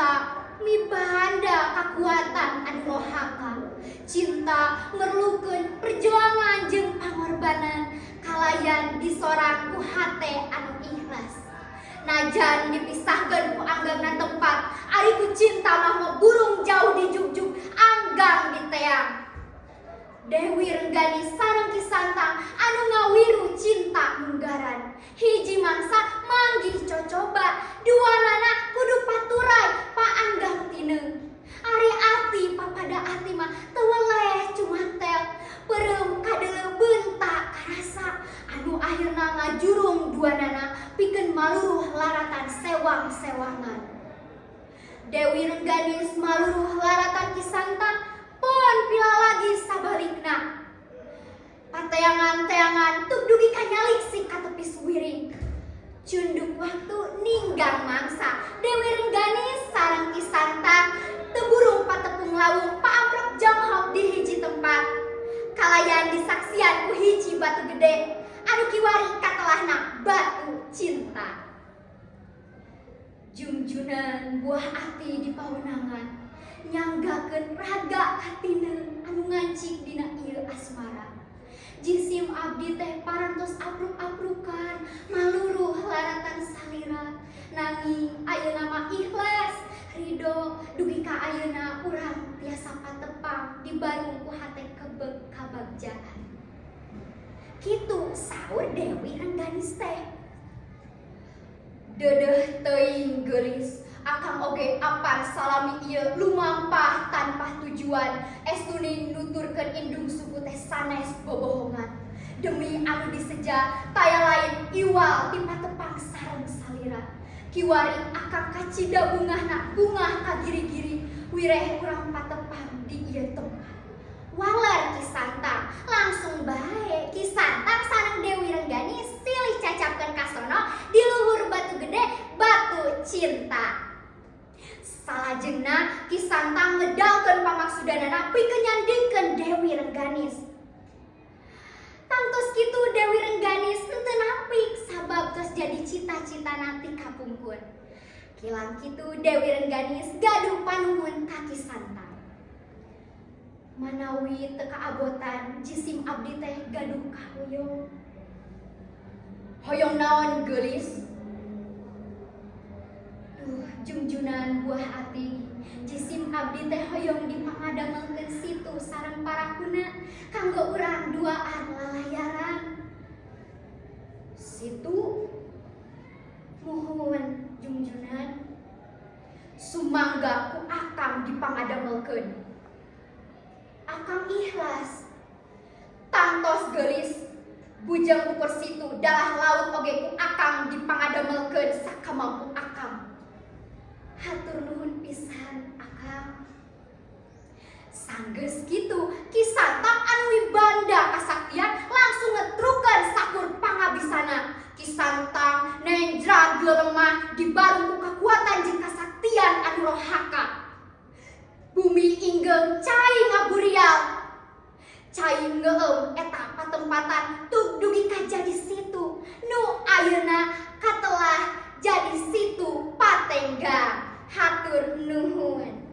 Cinta mibanda kakuatan anu rohaka. Cinta merlukeun perjuangan jeung pangorbanan kalayan disorang ku hate anu ikhlas. Najan dipisahkeun ku anggangna tempat, ari ku cinta mah moal burung jauh dijugjug, anggang diteang. Dewi Rengganis sareng Ki Santang anu ngawiru cinta munggaran. Hiji mangsa manggih cocoba, duanana kudu paturay paanggang tineung. Ari ati papada ati mah teu weleh cumantel, peureum kadeuleu beunta karasa anu akhirna ngajurung duanana pikeun maluruh laratan sewang-sewangan. Dewi Rengganis maluruh laratan Ki Santang, pon lagi sabalikna. Pateangan-teangan tuk dugi ka nyaliksik ka tepi suwiring. Cunduk waktu ninggang mangsa, Dewi Rengganis sareng Ki Santang teu burung patepung lawung paamprok jonghok di hiji tempat. Kalayan disaksian ku hiji batu gede anu kiwari katelahna batu cinta. Jungjunan buah ati di pawenangan nyanggakeun raga katineung anu ngancik dina ieu asmara. Jisim abdi teh parantos apruk-aprukan maluruh laratan salira, nanging ayeuna mah ikhlas ridho dugi ka ayeuna urang tiasa patepang dibarung ku hate kebek kabagjaan. Kitu saur Dewi Rengganis teh. Deudeuh teuing, geulis, akang oge apan salami ieu lumampah tanpa tujuan. Estuning nuturkeun indung suku teh sanes bobohongan. Demi anu diseja taya lain iwal ti patepang sareng salira. Kiwari akang kacida bungahna, bungah ka giri-giri wireh urang patepang di ieu tempat. Waler Ki Santang, langsung bae Ki Santang sareng Dewi Rengganis silih cacapkeun kasono di luhur batu gede batu cinta. Salajengna Ki Santang ngedalkeun pamaksudanana pikeun nyandingkeun Dewi Rengganis. Tangtos kitu Dewi Rengganis henteu nampik sabab tos jadi cita-citana ti kapungkur. Kilang kitu Dewi Rengganis gaduh panuhun ka Ki Santang. Manawi teu kaabotan, jisim abdi teh gaduh kahoyong. Hoyong naon, geulis? Duh, jungjunan buah ati, jisim abdi teh hoyong dipangadamelkeun situ sareng parahuna kanggo urang duaan lalayaran. Situ? Muhun, jungjunan. Sumangga ku akang dipangadamelkeun. Akang ikhlas. Tangtos, geulis, bujang ukur situ dalah laut oge ku akang dipangadamelkeun sakamampu akang. Hatur nuhun pisan, akang. Sanggeus kitu Ki Santang anu mibanda kasaktian langsung ngetrukeun sakur pangabisana. Ki Santang nenjrag lemah dibarung ku kakuatan jeung kasaktian anu rohaka. Bumi inggeung, cai ngaburial, cai ngeueum eta patempatan tuk dugi ka jadi situ nu ayeuna katelah jadi Situ Patenggang. Hatur nuhun.